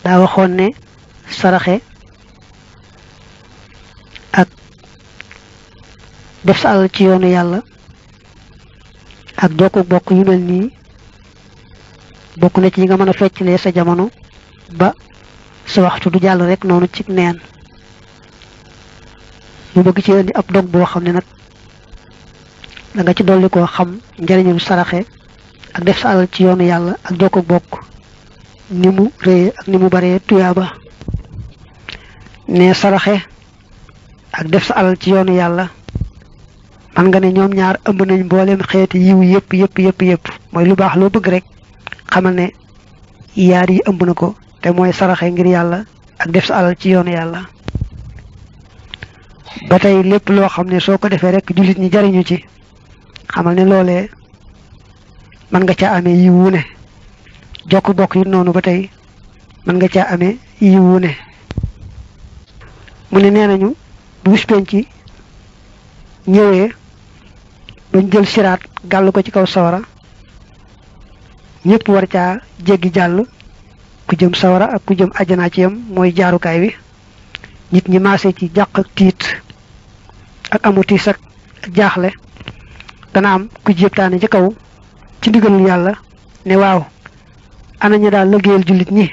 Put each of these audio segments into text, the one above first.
daa waxoon ne saraxe ak def sa alal ci yoonu yàlla ak jokku bokk yu mel nii bokk na ci yi nga mën a feccalee sa jamono ba sa waxtu du jàll rek noonu ci neen mu bëgg ci indi ab dog boo xam ne nag da nga ci dolli koo xam njëriñul saraxe ak def sa alal ci yoonu yàlla ak jokku bokk ni mu réye ak ni mu baree tuyaaba ne saraxe ak def sa alal ci yoonu yàlla man nga ne ñoom ñaar ëmb nañ mboolem xeeti yiw yépp mooy lu baax loo bëgg rek xamal ne yaar yi ëmb na ko te mooy saraxe ngir yàlla ak def sa alal ci yoonu yàlla ba tey lépp loo xam ne soo ko defee rek jullit ñi jariñu ci xamal ne loolee mën nga caa amee yiw wu ne jokk bokk yi noonu ba tey mën nga caa amee yiw wu ne mu ne nee nañu bu bis penc ci ñëwee bañ jël siraat gàll ko ci kaw sawara ñëpp war caa jéggi jàll ku jëm sawara ak ku jëm àjjana ci yam mooy jaarukaay wi nit ñi maase ci jàq ak tiit ak amu tiis ak jaaxle dana am ku jéptaane ci kaw ci ndigalul yàlla ne waaw ana ñu daal liggéeyal jullit ñi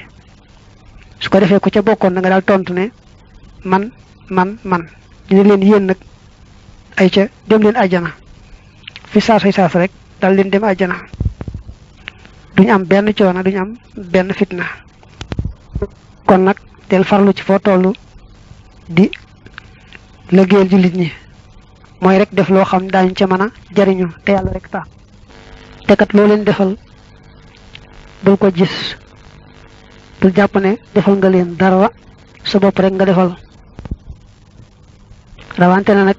su ko defee ku ca bokkoon na nga daal tontu ne man ñu ne leen yéen nag ay ca dem leen àjjana fi saas rek dal leen dem àjjana duñ am benn coono duñ am benn fitna kon nag del farlu ci foo toll di liggéeyal jullit ñi mooy rek def loo xam daañu ca mën a jariñu te yàlla rek tax te kat loo leen defal bul ko gis bul jàpp ne defal nga leen dara sa bopp rek nga defal rawante na nag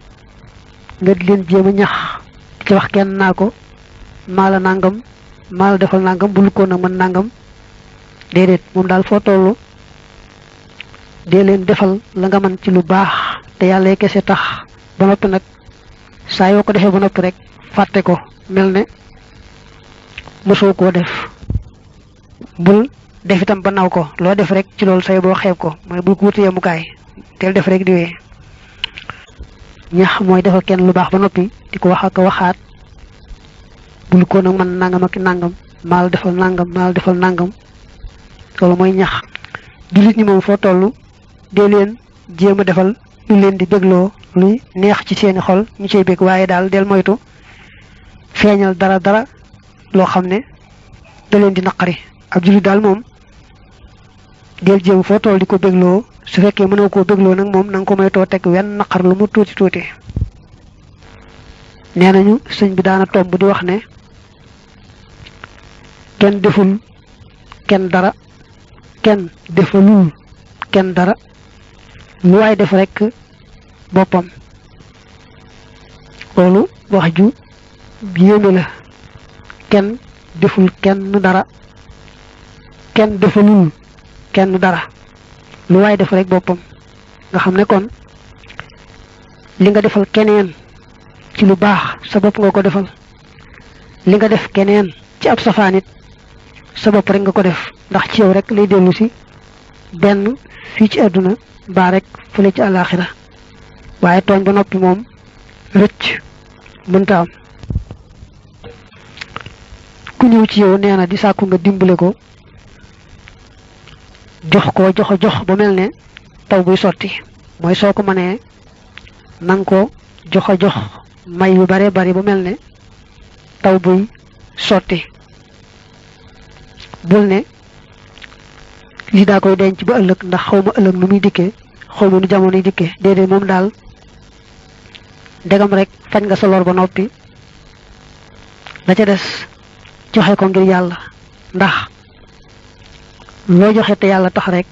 nga di leen jéem a ñax di ci wax kenn naa ko maa la nangam maa la defal nangam bul ko nag mën nangam déedéet moom daal foo tollu dee leen defal la nga mën ci lu baax te yàlla kese tax ba noppi nag saa yoo ko defee ba noppi rek fàtte ko mel ne mosoo koo def bul def itam ba naw ko loo def rek ci loolu say boo xeeb ko mooy bul ko wutee mukaay teel def rek di wee ñax mooy defal kenn lu baax ba noppi di ko wax ak waxaat bul ko nag mën nangam ak nangam maal defal nangam loolu mooy ñax jullit ñi moom foo toll dee leen jéem a defal lu leen di bégloo luy neex ci seeni xol ñu cey bég waaye daal del moytu feeñal dara loo xam ne da leen di naqari ab jullit daal moom del jéem foo toll di ko bégloo su fekkee mënoo koo bégloo nag moom na nga ko moytoo teg wenn naqar lu mu tuuti nee nañu sëñ bi daana tomb di wax ne kenn deful kenn dara kenn defalul kenn dara lu waay def rek boppam loolu wax ju yéeme la kenn deful kenn dara kenn defalul kenn dara lu waay def rek boppam nga xam ne kon li nga defal keneen ci lu baax sa bopp nga ko defal li nga def keneen ci ab safaanit sa bopp rek nga ko def ndax ci yow rek lay dellu si benn fii ci àdduna baa rek fële ci àllaaxira waaye tooñ ba noppi moom rëcc mënta am ku ñëw ci yow nee na di sàkku nga dimbale ko jox ba mel ne taw buy sotti mooy soo ko mënee nang ko jox may yu bare bari ba mel ne taw buy sotti bul ne lii daa koy denc ba ëllëg ndax xaw ma ëllëg nu muy dikkee xaw ma nu jamono yi dikkee déedéet moom daal ndegam rek fañ nga sa lor ba noppi la ca des joxe ko ngir yàlla ndax loo joxe te yàlla tax rek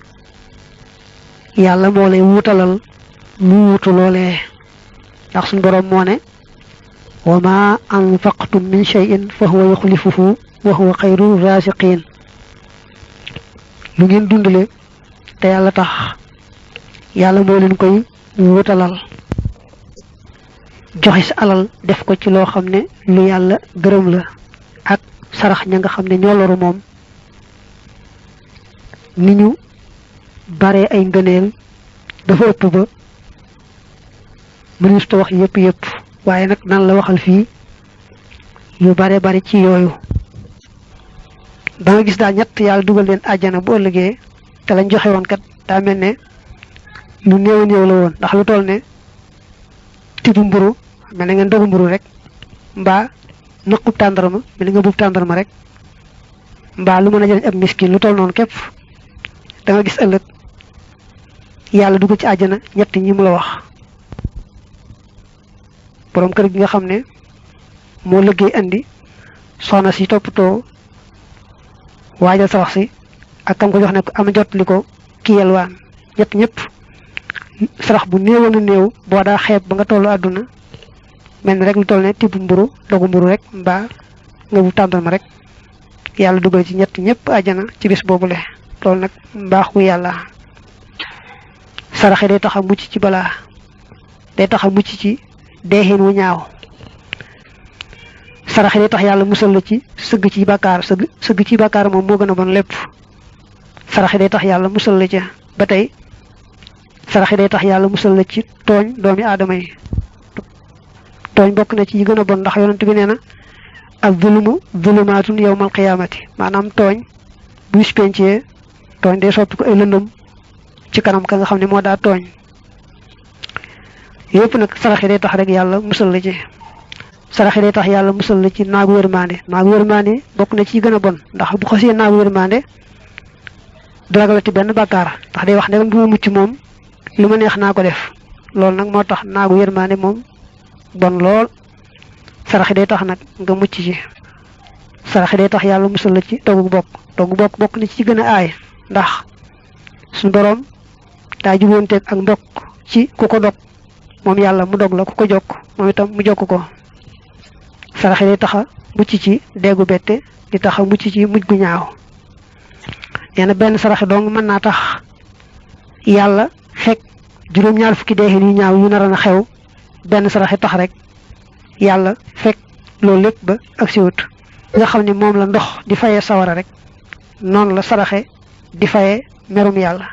yàlla moo lay wutalal lu wutu loolee ndax suñu boroom moo ne wa ma anfaqtum min shay'in fa huwa yukhlifuhu wa huwa khayru raziqin lu ngeen dundale te yàlla tax yàlla moo leen koy wutalal joxe sa alal def ko ci loo xam ne lu yàlla gërëm la ak sarax ña nga xam ne ñoo loru moom ni ñu bare ay ngëneel dafa ëpp ba mënees ta wax yépp waaye nag nan la waxal fii yu bare ci yooyu da nga gis daal ñett yàlla dugal leen àjjana bu ëllëgee te lañ joxe woon kat daa mel ne lu néew la woon ndax lu toll ne tibu mburu mel ne ngeen dogu mburu rek mbaa naqub tàndarma mel ne nga buub tàndarma rek mbaa lu mën a jëriñ ab miskin lu toll noonu képp da nga gis ëllëg yàlla dugal ci àjjana ñett ñi mu la wax borom kër gi nga xam ne moo liggéey andi soxna si toppatoo waajal sa wax si ak kam ko jox ne ko am jot li ko ki yelwaan ñett ñëpp sarax bu néewoon a néew boo daa xeeb ba nga tollu àdduna mel ni rek lu toll ne tibb mburu dogu mburu rek mbaa nga bu tàndal ma rek yàlla dugal ci ñett ñëpp àjjana ci bis boobule loolu nag mbaaxu yàlla saraxe day tax a mucc ci balaa day tax a mucc ci deexin wu ñaaw saraxe day tax yàlla musal la ci sëgg ci bàkkaar sëgg ci bàkkaar moom moo gën a bon lépp saraxe day tax yàlla musal la ca ba tey saraxe day tax yàlla musal la ci tooñ doomi aadama yi tooñ bokk na ci yi gën a bon ndax yonent bi nee na ak zulumu zulumaatun yawmal qiyaamati maanaam tooñ bu bis pencee tooñ day soppi ko ay lëndëm ci kanam ka nga xam ne moo daa tooñ yëpp nag saraxe day tax rek yàlla musal la ci saraxe day tax yàlla musal la ci naagu wërmande bokk na ci yi gën a bon ndax bu xasee naagu wërmande du ragalati benn bàkkaar ndax day wax ne bu ma mucc moom lu ma neex naa ko def loolu nag moo tax naagu wërmande moom bon lool saraxe day tax nag nga mucc ci saraxe day tax yàlla musal la ci dogu bokk bokk na ci gën a aay ndax suñu borom daa juboonteeg ak mbokk ci ku ko dog moom yàlla mu dog la ku ko jokk moom itam mu jokk ko saraxe day tax a mucc ci déggu bette di tax a mucc ci mujj gu ñaaw nee na benn saraxe dong mën naa tax yàlla fekk juróom-ñaar fukki deexin yu ñaaw yu naroon a xew benn saraxe tax rek yàlla fekk loolu lépp ba ak siwut nga xam ne moom la ndox di fayee sawara rek noonu la saraxe di fayee merum yàlla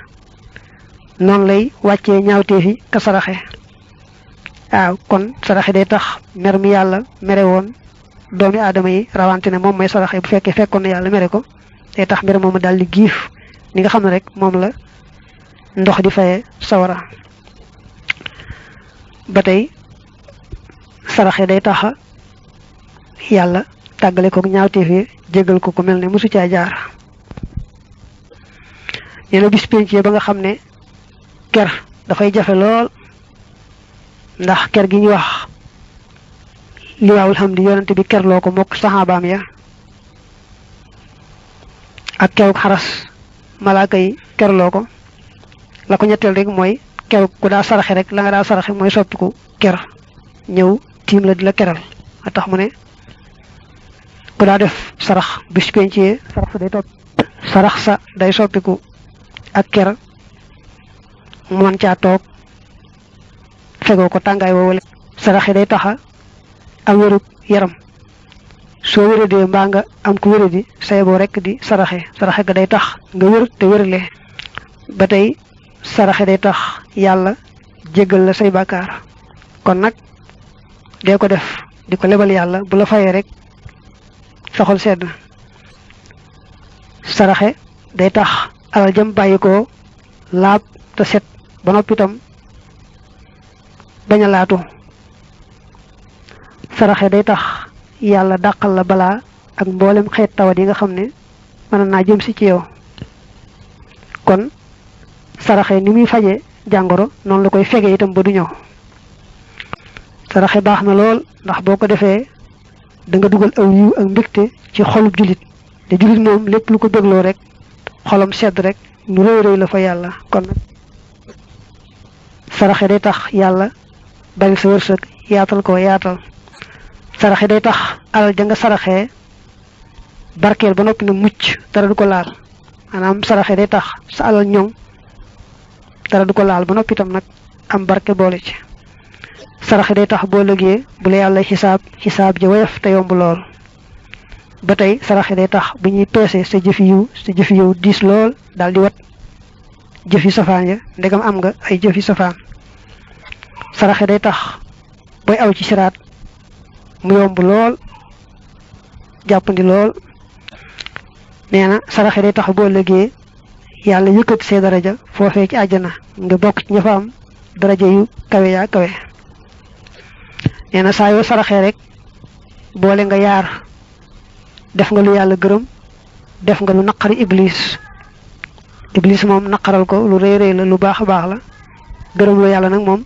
noonu lay wàccee ñaawteefi ka saraxe waaw kon saraxe day tax merum yàlla mere woon doomi aadama yi rawante ne moom may saraxe bu fekkee fekkoon na yàlla mere ko day tax mbir moomu daal di giif ni nga xam ne rek moom la ndox di fayee sawara ba tey saraxe day tax yàlla tàggale ko ñaawteef yi jégal ko mel ne mosu caa jaar nee na bis pencee ba nga xam ne ker dafay jafe lool ndax ker gi ñuy wax liwaawul hamdi yonante bi kerloo ko mokk saxaabaam ya ak keruk xaras malaaka yi kerloo ko la ko ñetteel rek mooy keruk ku daa saraxe rek la nga daa saraxe mooy soppiku ker ñëw tiim la di la keral a tax mu ne ku daa def sarax bis pencee sarax sa day soppiku ak ker mu mën caa toog fegoo ko tàngaay woowale saraxe day taxa am wérug yaram soo wéradee mbaa nga am ku wéradi say boo rek di saraxe ga day tax nga wér te wérale ba tey saraxe day tax yàlla jéggal la say bàkkaar kon nag dee ko def di ko lebal yàlla bu la fayee rek saxol sedd saraxe day tax alal jëm bàyyi ko laab te set ba noppi itam bañ a laatu saraxe day tax yàlla dàqal la balaa ak mboolem xeet tawat yi nga xam ne mën naa jëm si ci yow kon saraxe ni muy faje jàngoro noonu la koy fege itam ba du ñëw saraxe baax na lool ndax boo ko defee da nga dugal aw yiw ak mbégte ci xolub jullit te jullit moom lépp lu ko bégloo rek xolam sedd rek lu rëy rëy la fa yàlla kon nag saraxe day tax yàlla bari sa wërsëg yaatal ko yaatal saraxe day tax alal ja nga saraxee barkeel ba noppi na mucc dara du ko laal maanaam saraxe day tax sa alal ñoŋ dara du ko laal ba noppi itam nag am barke boole ci saraxe day tax boo lëgee bu la yàlla xisaab ja woyof te yomb lool ba tey saraxe day tax bu ñuy peese sa jëfi yiw diis lool daal di wat jëfi safaan ya ndegam am nga ay jëfi safaan. saraxe day tax boy aw ci siraat mu yomb lool jàppandi lool. neena saraxe day tax boo lëgee yàlla yëkkati see daraja foofee ci àjjana nga bokk ci ña fa am daraja yu kawe yaa kawe. neena saa yoo saraxee rek boole nga yaar def nga lu yàlla gërëm def nga lu naqari iblis moom naqaral ko lu rëy rëy la lu baax a baax la gërëm lu yàlla nag moom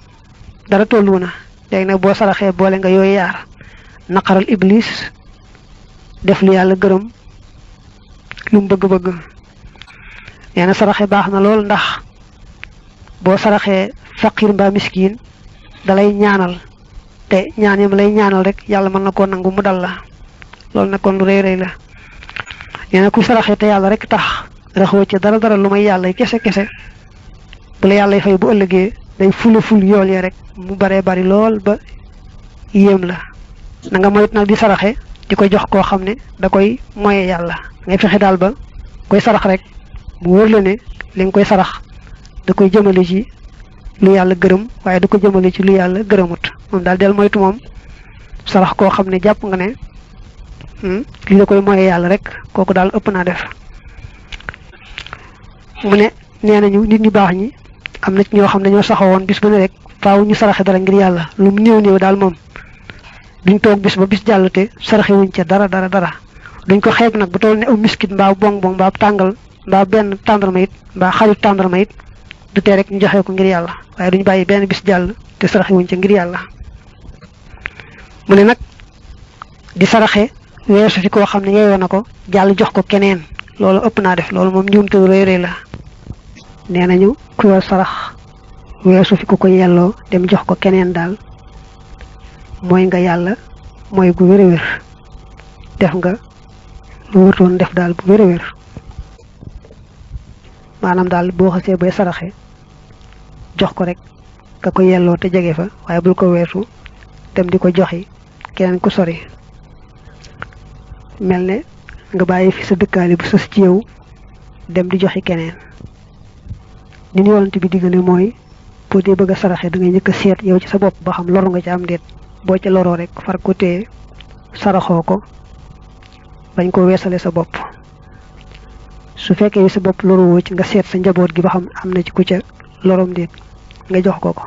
dara tollu na. léegi nag boo saraxee boole nga yooyu yaar naqaral iblis def lu yàlla gërëm lu mu bëgg-bëgg. neena saraxe baax na lool ndax boo saraxee faqir mbaa miskin dalay ñaanal te ñaan yam lay ñaanal rek yàlla mën na koo nangu mu dal la loolu nag kon lu rëy rëy la. neena ku saraxee te yàlla rek tax raxoo ci dara lu may yàlla kese bu la yàlla fay bu ëllëgee day ful yool ya rek mu baree bari lool ba yéem la. na nga moyt nag di saraxe di ko jox koo xam ne da koy moye yàlla. ngay fexe daal ba koy sarax rek mu wóor la ne li nga koy sarax da koy jëmale ci lu yàlla gërëm waaye da ko jëmale ci lu yàlla gërëmut. moom daal del moytu moom sarax koo xam ne jàpp nga ne li da koy moye yàlla rek kooku daal ëpp naa def. mu ne nee nañu nit ñu baax ñi am na ci ñoo xam ne ñoo saxawoon bis bu ne rek faaw ñu saraxe dara ngir yàlla lu mu néew daal moom duñ toog bis ba bis jàll te saraxe wuñ ca dara duñ ko xeeb nag bu toll ne aw miskit mbaa bong mbaa tàngal mbaa benn tàndarma it mbaa xarit tàndarma it du tee rek ñu joxe ko ngir yàlla waaye duñ bàyyi benn bis jàll te saraxe wuñ ca ngir yàlla. mu ne nag di saraxe weesu fi koo xam ne yeeyoo na ko jàll jox ko keneen loolu ëpp naa def loolu moom njuumte lu rëy la. nee nañu ku yor sarax weesu fi ku ko yelloo dem jox ko keneen daal mooy nga yàlla mooy gu wér def nga lu wërtoon def daal bu wér maanaam daal boo xasee bay saraxe jox ko rek ka ko yelloo te jege fa waaye bul ko weesu dem di ko joxi keneen ku sori. mel ne nga bàyyi fi sa dëkkaale bu sës ci yow dem di joxi keneen. ni ñu yonent bi digale mooy boo dee bëgg a saraxe da ngay njëkk a seet yow ci sa bopp ba xam loru nga ci am déet boo ca loroo rek far ko téye saraxoo ko bañ ko weesale sa bopp. su fekkee sa bopp loruwoo ci nga seet sa njaboot gi ba xam am na ci ku ca lorom déet nga jox ko bu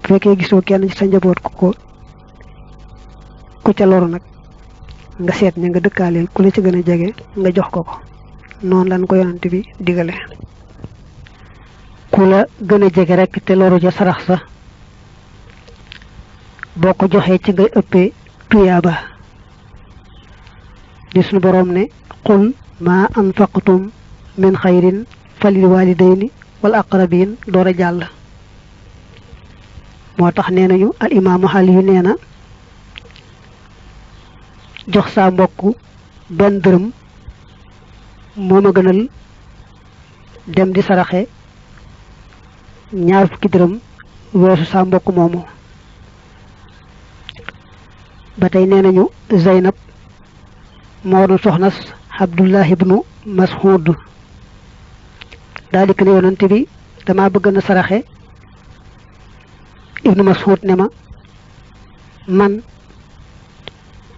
fekkee gisoo kenn ci sa njaboot ku ca loru nag nga seet ña nga dëkkaaleel ku la ci gën a jege nga jox ko noonu lañ ko yonent bi digale. ku la gën a jege rek te loru ja sarax sa boo ko joxee ci ngay ëppee tuyaaba. di sunu boroom ne qul ma anfaqtum min xayrin falil walidayni wal aqrabin door a jàll. moo tax nee nañu al imaamu xaali yu nee na jox saa mbokk benn dërëm moo ma gënal dem di saraxe ñaar fukki dërëm weesu saa mbokk moomu. ba tey nee nañu Zeynab moo doon soxnas Abdullah ibnu Mas'ud daal di ne yonent bi dama bëgg na saraxe ibnu Mas'ud ne ma man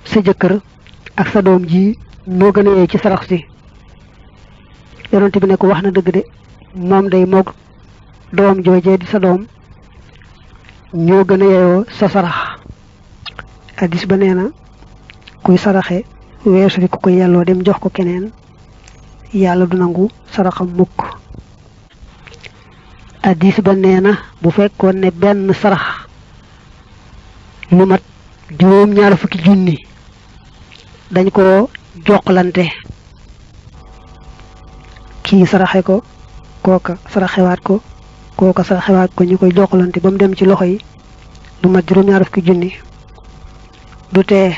sa jëkkër ak sa doom ji moo gën a yee ci sarax si. yonent bi ne ko wax na dëgg de moom day moog doom joojee di sa doom ñoo gën a yeyoo sa sarax. hadis ba nee na kuy saraxe weesu fi ku ko yelloo dem jox ko keneen yàlla du nangu saraxam mukk. hadis ba nee na bu fekkoon ne benn sarax lu mat juróom-ñaar fukki junni dañ ko jokkalante kii saraxe ko kooka saraxewaat ko kooka saraxewaat ko ñu koy jokkalante ba mu dem ci loxo yi lu mat juróom-ñaar fukki junni du tee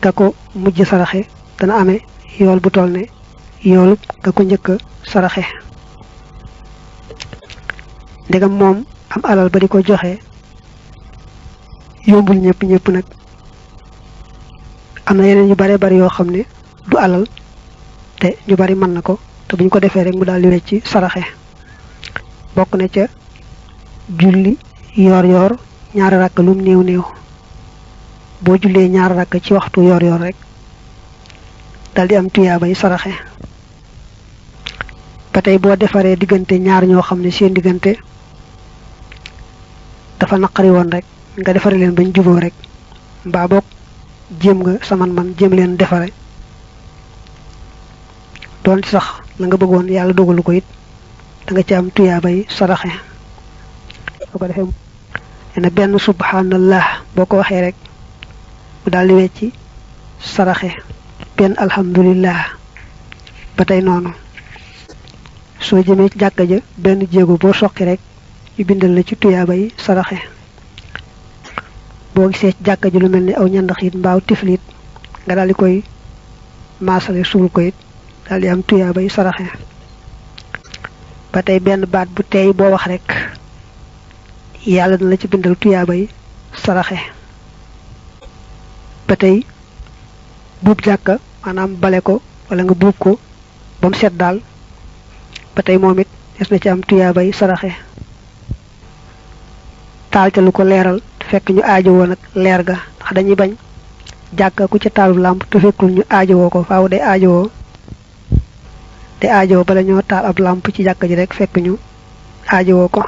ka ko mujj saraxe dana amee yool bu toll ne yoolu ka ko njëkk saraxe. ndegam moom am alal ba di ko joxe yombul ñëpp nag am na yeneen yu bare bari yoo xam ne du alal te ñu bari mën na ko te buñ ko defee rek mu daal di wecc saraxe. bokk na ca julli yor yor ñaari rakk lum néew néew boo jullee ñaari rakk ci waxtu yor yor rek dal di am tuyaabay saraxe. ba tey boo defaree diggante ñaar ñoo xam ne seen diggante dafa naqari woon rek nga defare leen bañ juboo rek mbaa boog jéem nga sa man jéem leen defare doon sax la nga bëggoon yàlla dogalu ko it da nga ci am tuyaabay saraxe. soo ko defee ne benn subhanallah boo ko waxee rek mu daal di wecci saraxe. benn alhamdulillah ba tey noonu. soo jëmee ci jàkka ja benn jéego boo soqi rek ñu bindal la ci tuyaabay saraxe. boo gisee ci jàkka ji lu mel ni aw ñandaxit mbaaw tiflit nga daal di koy maasale suul ko it daal di am tuyaabay saraxe. ba tey benn baat bu teey boo wax rek yàlla na la ci bindal tuyaabay saraxe. ba tey buub jàkka maanaam bale ko wala nga buub ko ba mu set daal ba tey moom it des na ci am tuyaabay saraxe. taal ca lu ko leeral fekk ñu aajowoo nag leer ga ndax dañuy bañ jàkka ku ca taalu làmp te fekkul ñu aajowoo ko faaw day aajowoo bala ñoo taal ab làmp ci jàkka ji rek fekk ñu aajowoo ko.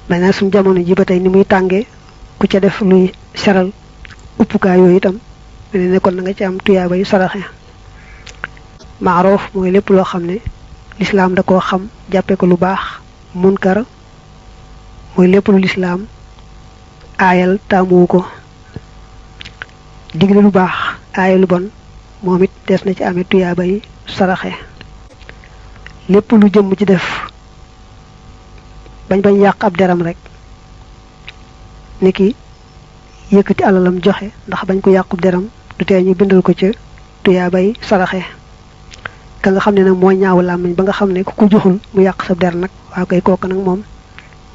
mel na suñ jamono ji ba tey ni muy tàngee ku ca def luy seral uppukaay yooyu itam mel ne kon na nga ci am tuyaabay saraxe. maaroof mooy lépp loo xam ne lislaam da koo xam jàppe ko lu baax. munkar mooy lépp lu lislaam aayal taamuwu ko. digle lu baax aayal lu bon moom it des na ci amee tuyaabay saraxe. lépp lu jëm ci def bañ yàq ab deram rek niki yëkkati alalam joxe ndax bañ ko yàqub deram du tee ñu bindal ko ca tuyaabay saraxe. ka nga xam ne nag mooy ñaawu làmmiñ ba nga xam ne ku ko joxul mu yàq sa der nag waa koy kooku nag moom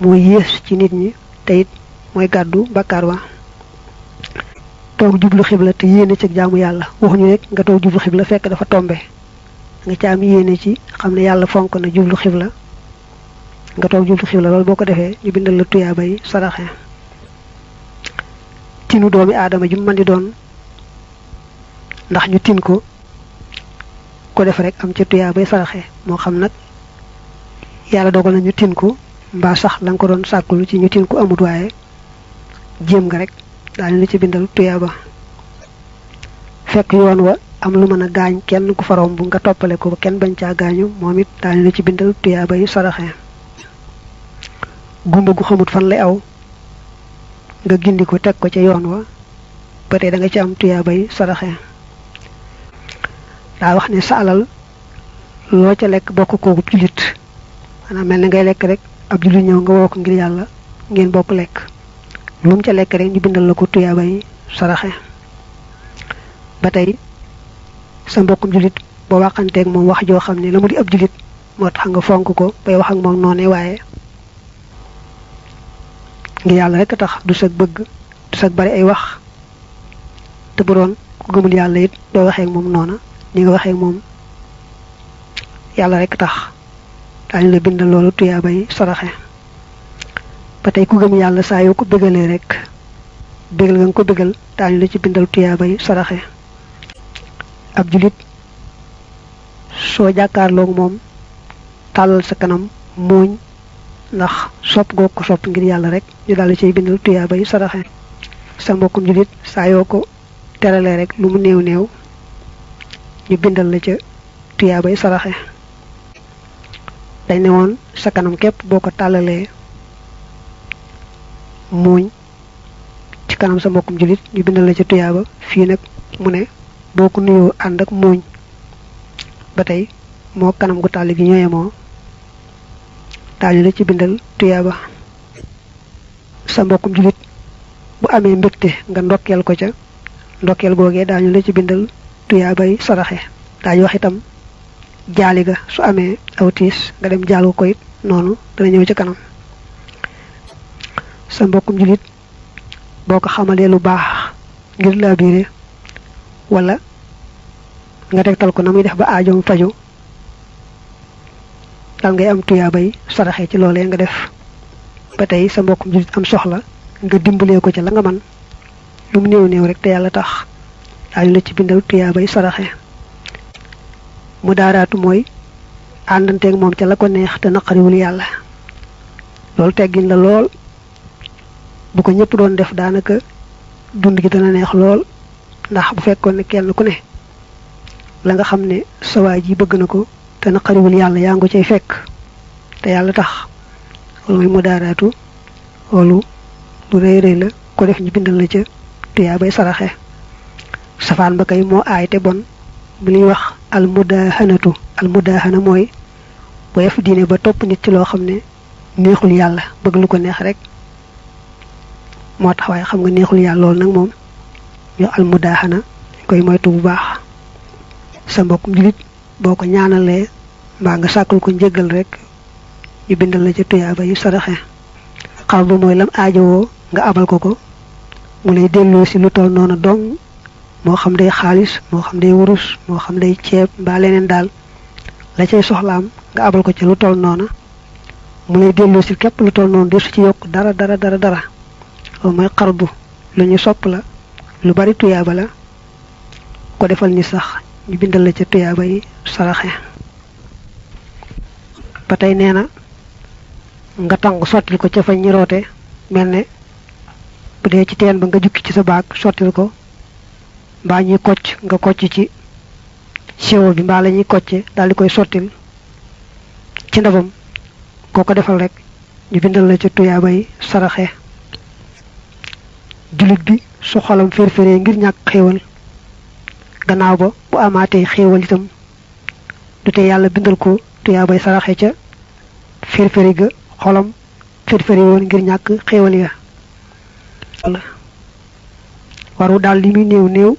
moo yées ci nit ñi te it mooy gàddu bakkaar wa. toog jublu xibla te yéene ci jaamu yàlla waxuñu rek nga toog jublu xibla fekk dafa tombe nga ci am yéene ci xam ne yàlla fonk na jublu xibla nga toog jublu xibla loolu boo ko defee ñu bindal la tuyaabay saraxe. tinu doomi aadama ju mën di doon ndax ñu tin ko def rek am ca tuyaabay saraxe moo xam nag yàlla dogal na ñu tin ko mbaa sax la nga ko doon sàkkulu ci ñu tin ko amut waaye jéem nga rek daañu la ci bindal tuyaaba. fekk yoon wa am lu mën a gaañ kenn ku fa romb nga toppale ko ba kenn bañ caa gaañu moom it daañu la ci bindal tuyaabay saraxe. gumba gu xamut fan lay aw nga gindi ko teg ko ca yoon wa ba tey da nga ci am tuyaabay saraxe. daa wax ne sa alal loo ca lekk bokk kooku jullit maanaam mel na ngay lekk rek ab jullit ñëw nga woo ko ngir yàlla ngeen bokk lekk lu mu ca lekk rek ñu bindal la ko tuyaabay saraxe. ba tey sa mbokkum jullit boo waxanteeg moom wax joo xam ne la mu di ab jullit moo tax nga fonk ko bay wax ak moom noonu waaye ngir yàlla rek tax du sag bëgg du sag bari ay wax te bu doon ku gëmul yàlla it doo waxee ak moom noona ni nga waxee moom yàlla rek tax daañu la bindal loolu tuyaabay saraxe. ba tey ku gëm yàlla saa yoo ko bégalee rek bégal nga ko bégal daañu la ci bindal tuyaabay saraxe. ab julit soo jàkkaarloog moom tàllal sa kanam muuñ ndax sopp goo ko sopp ngir yàlla rek ñu daal di ciy bindal tuyaabay saraxe. sa mbokkum julit saa yoo ko teralee rek lu mu néew néew ñu bindal la ca tuyaabay saraxe. dañ ne woon sa kanam képp boo ko tàllalee muuñ ci kanam sa mbokkum julit ñu bindal la ca tuyaaba. fii nag mu ne boo ko nuyoo ànd ak muuñ ba tey moo kanam gu tàll gi ñooye moo daañu la ci bindal tuyaaba. sa mbokkum julit bu amee mbégte nga ndokkeel ko ca ndokkeel googee daañu la ci bindal tuyaabay saraxe. daañu wax itam jaali ga su amee aw tiis nga dem jaal ko it noonu dana ñëw ci kanam. sa mbokkum julit boo ko xamalee lu baax ngir laa biire wala nga tegtal ko na muy def ba aajoom faju dal ngay am tuyaabay saraxe ci loolee nga def. ba tey sa mbokkum julit am soxla nga dimbalee ko ci la nga man lu mu néew rek te yàlla tax daañu la ci bindal tuyaabay saraxe. mu daaraatu mooy àndanteeg moom ca la ko neex te naqariwul yàlla loolu teggin la lool bu ko ñëpp doon def daanaka dund gi dana neex lool ndax bu fekkoon ne kenn ku ne la nga xam ne sa waa ji bëgg na ko te naqariwul yàlla yaa ngi cay fekk te yàlla tax loolu mooy mu daaraatu loolu lu rëy la ko def ñu bindal la ca tuyaabay saraxe. safaan ba kay moo aay te bon bu ñuy wax almudahana mooy boyef diine ba topp nit ci loo xam ne neexul yàlla bëgg lu ko neex rek moo tax waaye xam nga neexul yàlla loolu nag moom ñu almudahana koy moytu bu baax. sa mbokkum julit boo ko ñaanalee mbaa nga sàkkul ko njëggal rek ñu bindal la ca tuyaaba yu saraxe. xal bu mooy lam aajowoo nga abal ko mu lay delloo si lu toll noonu dong moo xam day xaalis moo xam day wurus moo xam day ceeb mbaa leneen daal la cay soxlaam nga abal ko ci lu toll noonu mu lay delloo si képp lu toll noonu desu ci yokk dara loolu mooy xarbu lu ñu sopp la lu bari tuyaaba la ko defal ni sax ñu bindal la ca tuyaaba yi saraxe. ba tey nee na nga tàng sottil ko ca fa ñi roote mel ne bu dee ci teen ba nga jukki ci sa baag sottil ko mbaa ñuy kocc nga kocc ci siwo bi mbaa la ñuy kocce daal di koy sottil ci ndabam koo ko defal rek ñu bindal la ca tuyaaba yi saraxe. julit bi su xolam fér-féree ngir ñàkk xéewal gannaaw ba bu amaatee xéewal itam du te yàlla bindal ko tuyaabay saraxe ca fér-féri ga xolam fér-féri woon ngir ñàkk xéewal ya. waru daal li muy néew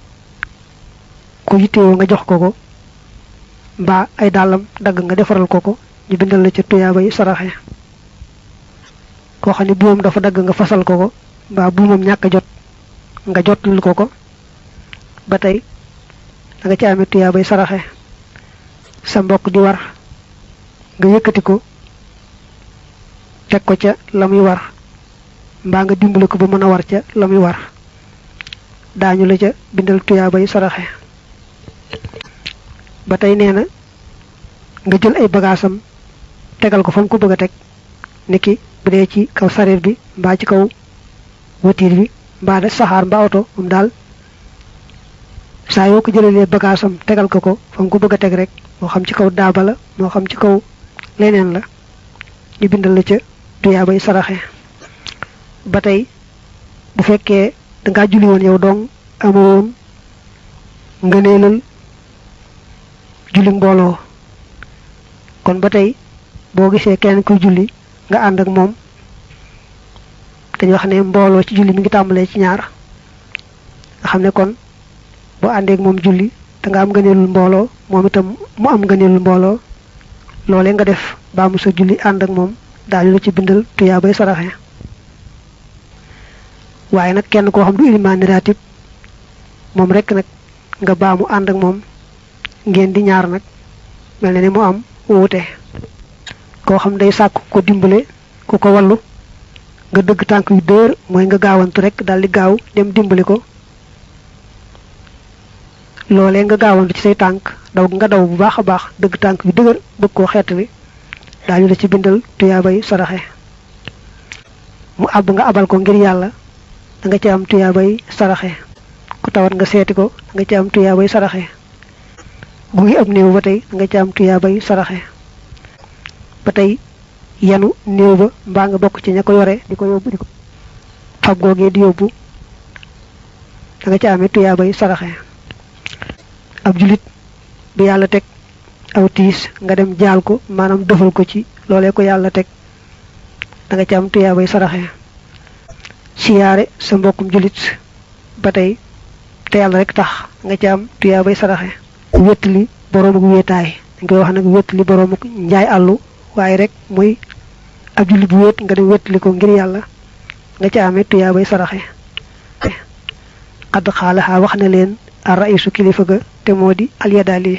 ko yittewoo nga jox ko mbaa ay dàllam dagg nga defaral ko ñu bindal la ca tuyaabay saraxe. koo xam ne buumam dafa dagg nga fasal ko mbaa buumam ñàkk jot nga jotul ko ba tey da nga ci amee tuyaabay saraxe. sa mbokk di war nga yëkkati ko teg ko ca la muy war mbaa nga dimbali ko ba mën a war ca la muy war daañu la ca bindal tuyaabay saraxe. ba tey nee na nga jël ay bagaasam tegal ko fa mu ko bëgg a teg niki bu dee ci kaw sareet bi mbaa ci kaw watiir bi mbaa da saxaar mbaa oto moom daal saa yoo ko jëlalee bagaasam tegal ko fa mu ko bëgg a teg rek moo xam ci kaw daaba la moo xam ci kaw leneen la ñu bindal la ca tuyaabay saraxe. ba tey bu fekkee dangaa julli woon yow dong amoon nga neelal julli mbooloo kon ba tey boo gisee kenn kuy julli nga ànd ak moom dañu wax ne mbooloo ci julli mi ngi tàmbalee ci ñaar nga xam ne kon boo àndeek moom julli da nga am ngëneelul mbooloo moom itam mu am ngëneelul mbooloo loolee nga def baa mu sa julli ànd ak moom daañu la ci bindal tuyaabay saraxe. waaye nag kenn koo xam du ilimaani raatib moom rek nag nga baa mu ànd ak moom ngeen di ñaar nag mel na ni mu am wuute. koo xam day sàkk ko dimbale ku ko wallu nga dëgg tànk yu dër mooy nga gaawantu rek daal di gaaw dem dimbali ko loolee nga gaawantu ci say tànk daw nga daw bu baax a baax dëgg tànk yu dëgër bëgg koo xeetali daañu la ci bindal tuyaabay saraxe. mu àbb nga abal ko ngir yàlla da nga ci am tuyaabay saraxe. ku tawat nga seeti ko da nga ci am tuyaabay saraxe. gu ngi ab néew ba tey da nga ci am tuyaabay saraxe. ba tey yanu néew ba mbaa nga bokk ci ña ko yore di ko yóbbu di ko fab googee di yóbbu da nga ci amee tuyaabay saraxe. ab julit bu yàlla teg aw tiis nga dem jaal ko maanaam defal ko ci loolee ko yàlla teg da nga ci am tuyaabay saraxe. siyaare sa mbokkum julit ba tey te yàlla rek tax nga ci am tuyaabay saraxe. wétali boroomu wéetaay dañ koy wax nag wétali boroomu njaay àllu waaye rek muy ab jullit bu wéet nga dem wétali ko ngir yàlla nga ci amee tuyaabay saraxe. xadd xaalaxaa wax na leen ar raisu kilifa ga te moo di alyadaali